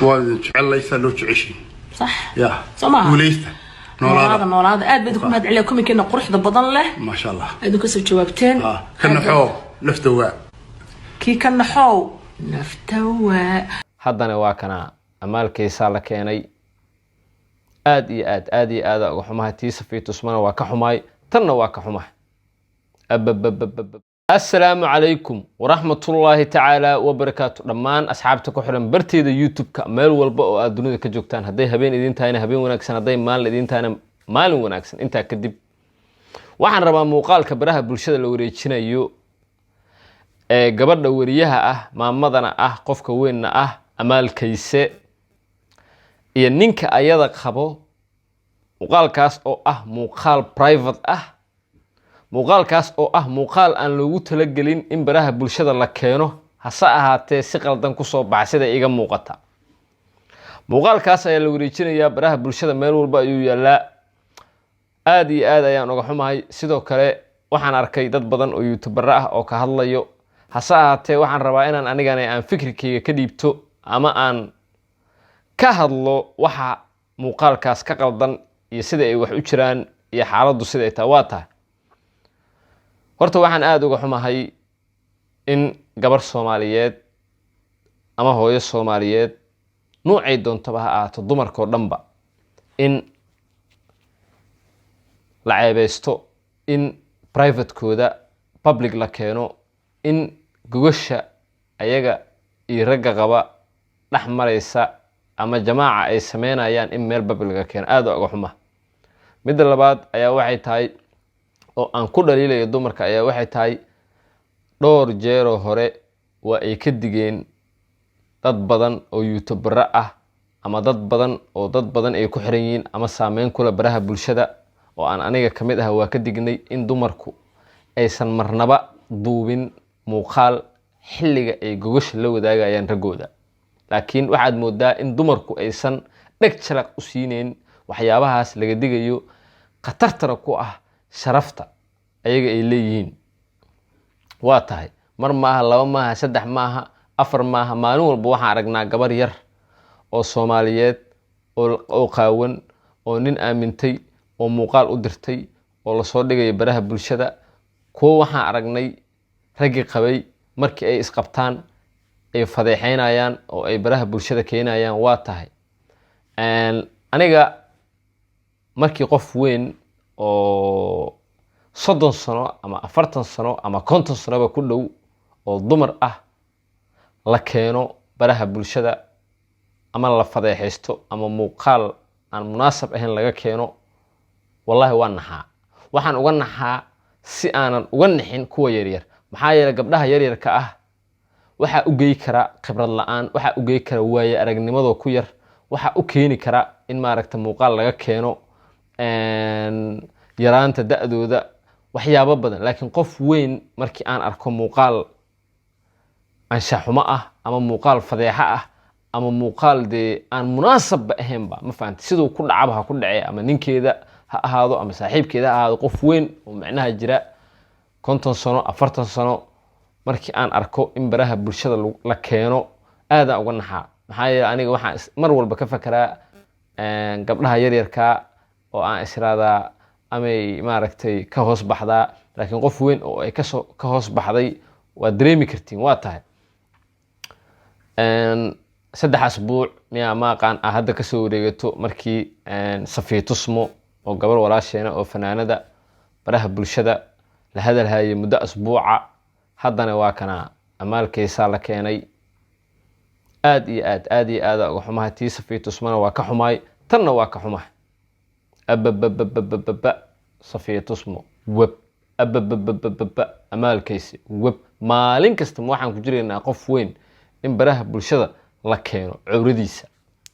Waa idin jecellay, saa loo jeceshiin. Sax. Ya. Soo maaha? Guuleysta. Noolaada. Noolaada. Noolaada, aad baa idinku mahad celiya kuminkeena quruxda badan leh. Maasha Allah. Aad idinku soo jawaabteen. Ah, ka naxoo nafta waa. Kii ka naxow nafta waa. Haddana waa kana amaalkaysaa la keenay. Aad iyo aad, aad iyo aada uga xumahay. Tii Safiitusmana waa ka xumaay, tanna waa ka xumahay. Ababababab. Assalaamu calaykum waraxmatullaahi tacaala wabarakaatu dhammaan asxaabta ku xiran barteeda YouTube-ka, meel walba oo aad dunida ka joogtaan. Hadday habeen idin tahayna habeen wanaagsan, hadday maalin idin tahayna maalin wanaagsan. Intaa kadib, waxaan rabaa muuqaalka baraha bulshada la wareejinayo ee gabadha weriyaha ah, maamadana ah, qofka weynna ah, Amaalkayse, iyo ninka ayada qabo. Muuqaalkaas oo ah muuqaal private ah, muuqaalkaas oo ah muuqaal aan loogu talagelin in baraha bulshada la keeno, hase ahaatee si qaldan kusoo baxa sida iga muuqata. Muuqaalkaas ayaa la wareejinayaa baraha bulshada, meel walba ayuu yaalaa. Aada iyo aad ayaan uga xumahay. Sidoo kale waxaan arkay dad badan oo YouTuber ah oo ka hadlayo. Hase ahaatee waxaan rabaa inaan anigana aan fikirkayga ka dhiibto ama aan ka hadlo waxa muuqaalkaas ka qaldan iyo sida ay wax u jiraan iyo xaaladdu sida ay tahay. Waa tahay, horta waxaan aada uga xumahay in gabar Soomaaliyeed ama hooyo Soomaaliyeed, nuucay doontaba ha ahaato, dumarkao dhanba, in la ceebeysto, in privatekooda public la keeno, in gogosha ayaga iyo ragga qaba dhex maraysa ama jamaaca ay sameynayaan in meel public la keeno. Aada uga xuma. Midda labaad ayaa waxay tahay oo aan ku dhaliilayo dumarka ayaa waxay tahay, dhowr jeeroo hore waa ay ka digeen dad badan oo YouTuber ah ama dad badan oo dad badan ay ku xiran yihiin ama saameyn kula baraha bulshada, oo aan aniga ka mid ah. Waa ka dignay in dumarku aysan marnaba duubin muuqaal xilliga ay gogosha la wadaagayaan raggooda. Laakiin waxaad moodaa in dumarku aysan dheg jalaq u siineyn waxyaabahaas laga digayo, khatartana ku ah sharafta ayaga ay leeyihiin. Waa tahay, mar maaha, laba maaha, saddex maaha, afar maaha, maalin walba waxaan aragnaa gabar yar oo Soomaaliyeed oo qaawan oo nin aamintay oo muuqaal u dirtay oo lasoo dhigayo baraha bulshada. Kuwo waxaan aragnay raggii qabay markii ay isqabtaan ay fadeexeynayaan oo ay baraha bulshada keenayaan. Waa tahay, aniga markii qof weyn oo 30 sano ama 40 sano ama 50 sanoba ku dhow oo dumar ah la keeno baraha bulshada ama la fadeexaysto ama muuqaal aan munaasab ahayn laga keeno, wallahi waa naxaa. Waxaan uga naxaa si aanan uga nixin kuwa yaryar. Maxaa yeeley, gabdhaha yaryarka ah waxaa u gey kara khibrad la-aan, waxaa u gey kara waaye aragnimadoo ku yar, waxaa u keeni kara in maaragta muuqaal laga keeno yaraanta da-dooda, waxyaabo badan. Laakiin qof weyn markii aan arko muuqaal anshaxumo ah ama muuqaal fadeexo ah ama muuqaal dee aan munaasabba ahaynba, ma fahamti, siduu ku dhacaba ha ku dhacee, ama ninkeeda ha ahaado ama saaxiibkeeda ha ahaado, qof weyn oo micnaha jira 50 sano, 40 sano, markii aan arko in baraha bulshada la keeno, aadaan uga naxaa. Maxaa yeele, aniga waxaan mar walba ka fakeraa gabdhaha yaryarkaa oo aan israadaa amay maaragtay ka hoos baxdaa. Laakiin qof weyn oo ay kasoo ka hoos baxday waad dareemi kartiin. Waa tahay, 3 asbuuc miyaa maaqaan ah hadda kasoo wareegato markii Safiitusmo oo gabar walaasheena oo fanaanada baraha bulshada la hadalhayay muddo asbuuca. Haddana waa kana amaalkaysaa la keenay. Aad iyo aad, aad iyo aada uga xumahay. Tii Safiitusmana waa ka xumaay, tanna waa ka xumahay. Ababababababa, Safiitusmo web, abababababa, amaalkaysi web. Maalin kasta ma waxaan ku jiraynaa qof weyn in baraha bulshada la keeno cawradiisa?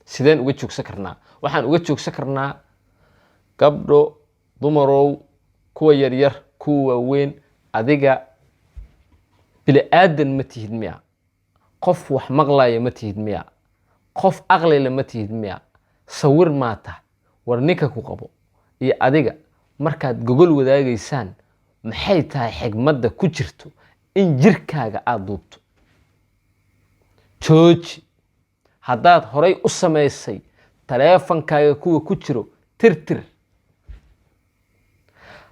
Sideen uga joogsan karnaa? Waxaan uga joogsan karnaa, gabdho, dumarow, kuwa yaryar, kuwa waaweyn, adiga bini aadan ma tihid miya? Qof wax maqlaya ma tihid miya? Qof aqlila ma tihid miya? Sawir maata war ninka ku qabo iyo adiga markaad gogol wadaagaysaan, maxay tahay xigmadda ku jirto in jirkaaga aada duubto? Jooji. Haddaad horay u samaysay, taleefankaaga kuwa ku jiro tirtir.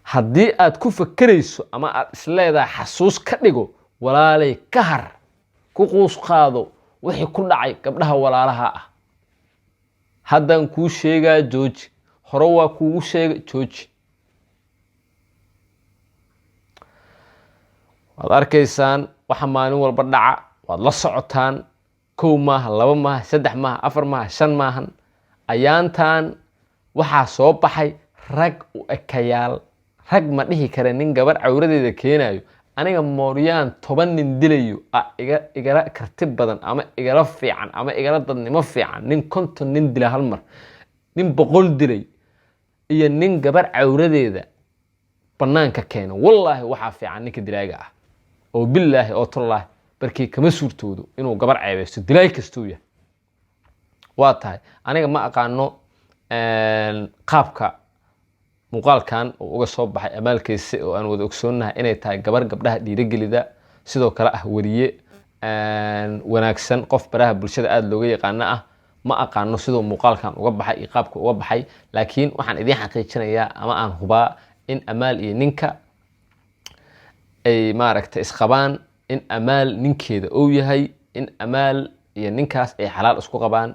Haddii aad ku fakerayso ama aad isleedahay xasuus ka dhigo, walaalay, ka har, ku quus qaado wixii ku dhacay gabdhaha walaalaha ah. Haddaan kuu sheegaa, jooji. Hore waa kuugu sheega, jooji. Waad arkaysaan waxa maalin walba dhaca, waad la socotaan. Kow maaha, laba maaha, saddex maaha, afar maaha, shan maahan. Ayaantan waxaa soo baxay rag u ekayaal. Rag ma dhihi kare, nin gabar cawradeeda keenayo. Aniga mooryaan 10 nin dilayo a iga igala karti badan ama igala fiican ama igala dadnimo fiican nin 50 nin dila hal mar, nin 100 dilay iyo nin gabar cawradeeda banaanka keena. Wallaahi waxaa fiican ninka dilaaga ah, oo bilaahi oo tallaahi barkii kama suurtoodo inuu gabar ceebeysto, dilaay kastuu yahay. Waa tahay, aniga ma aqaano qaabka muuqaalkan uu uga soo baxay Amaalkeyse, oo aan wada ogsoonnahay inay tahay gabar gabdhaha dhiirigelida, sidoo kale ah weriye wanaagsan, qof baraha bulshada aada looga yaqaano ah. Ma aqaano siduu muuqaalkan uga baxay iyo qaabka uga baxay, laakiin waxaan idiin xaqiijinayaa ama aan hubaa in Amaal iyo ninka ay maaragtay isqabaan, in Amaal ninkeeda uu yahay, in Amaal iyo ninkaas ay xalaal isku qabaan.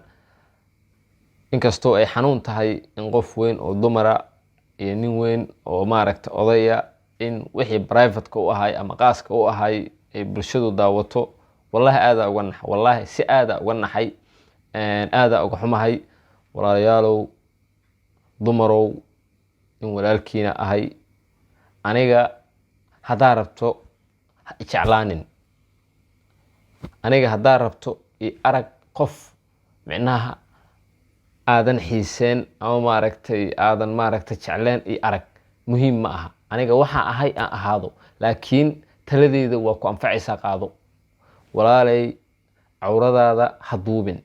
Inkastoo ay xanuun tahay in qof weyn oo dumara iyo nin weyn oo maaragta odaya in wixii privateka u ahay ama qaaska u ahay ay bulshadu daawato. Wallahi aadaa uga nax, wallaahi si aadaa uga naxay, aadaa uga xumahay. Walaalayaalow, dumarow, in walaalkiina ahay aniga. Haddaa rabto ha ijeclaanin aniga, haddaa rabto i arag qof micnaha aadan xiiseen ama maaragtay aadan maaragtay jecleen i arag, muhiim ma aha. Aniga waxaa ahay aan ahaado, laakiin taladeeda waa ku anfacaysaa, qaado. Walaalay, cawradaada ha duubin.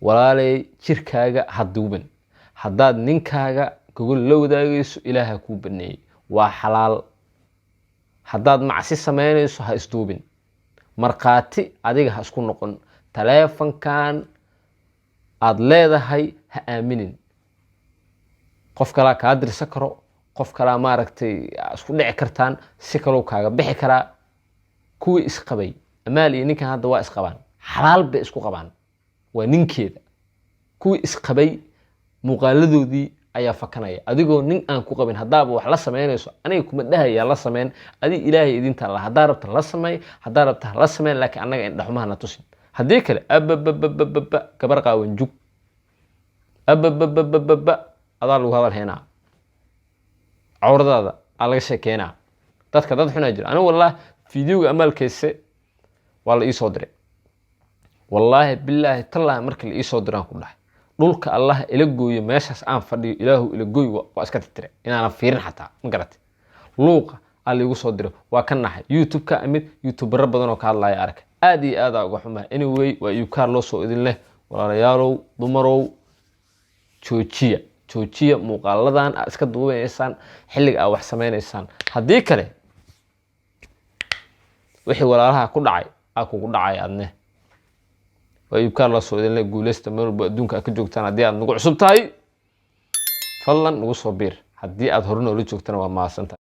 Walaalay, jirkaaga ha duubin. Haddaad ninkaaga gogol la wadaagayso, Ilaaha kuu baneeyey, waa xalaal. Haddaad macsi samaynayso, ha isduubin, markhaati adiga ha isku noqon. Taleefankan aada leedahay ha aaminin, qof kalaa kaa dirsan karo, qof kalaa maaragtay isku dhici kartaan, si kaloo kaaga bixi karaa. Kuwii isqabay, Amaal iyo ninkan hadda waa isqabaan, xalaal bay isku qabaan, waa ninkeeda. Kuwii isqabay muuqaaladoodii ayaa fakanaya. Adigoo nin aan ku qabin haddaaba wax la samaynayso, aniga kuma dhahaya la sameyn, adig Ilaahay idinta la. Haddaa rabta la sameey, haddaa rabta la sameyn, laakiin annaga indhaxumaha na tusin. Haddii kale, abababababa, gabar qaawan jug, abababababa, adaa lagu hadal heenaa, cawradaada aa laga sheekeynaa. Dadka dad xunaa jira. Anigu wallahi videoga Amaalkeyse waa la iisoo diray, wallaahi bilaahi tallaahi. Markii la iisoo diraan ku dhahay, dhulka Allah ila gooyo, meeshaas aan fadhiyo Ilaahu ila gooy, waa iska tirtire inaanan fiirin xataa. Ma garatay? Luuqa aa laigu soo diray, waa ka naxay. YouTube-ka imid, youtubero badan oo ka hadlaya arka, aad iyo aadaa uga xumahay. Anyway, waa iibkaar loo soo idin leh. Walaalayaalow, dumarow, joojiya, joojiya muuqaaladan aad iska duubanaysaan xilliga aad wax samaynaysaan. Haddii kale, wixii walaalaha ku dhacay aa kugu dhacay adne. Waa iibkaar loo soo idin leh. Guuleysta meel walba adduunka aad ka joogtaan. Haddii aad nagu cusub tahay, fadlan nagu soo biir. Haddii aad hore noola joogtana, waa mahadsantahay.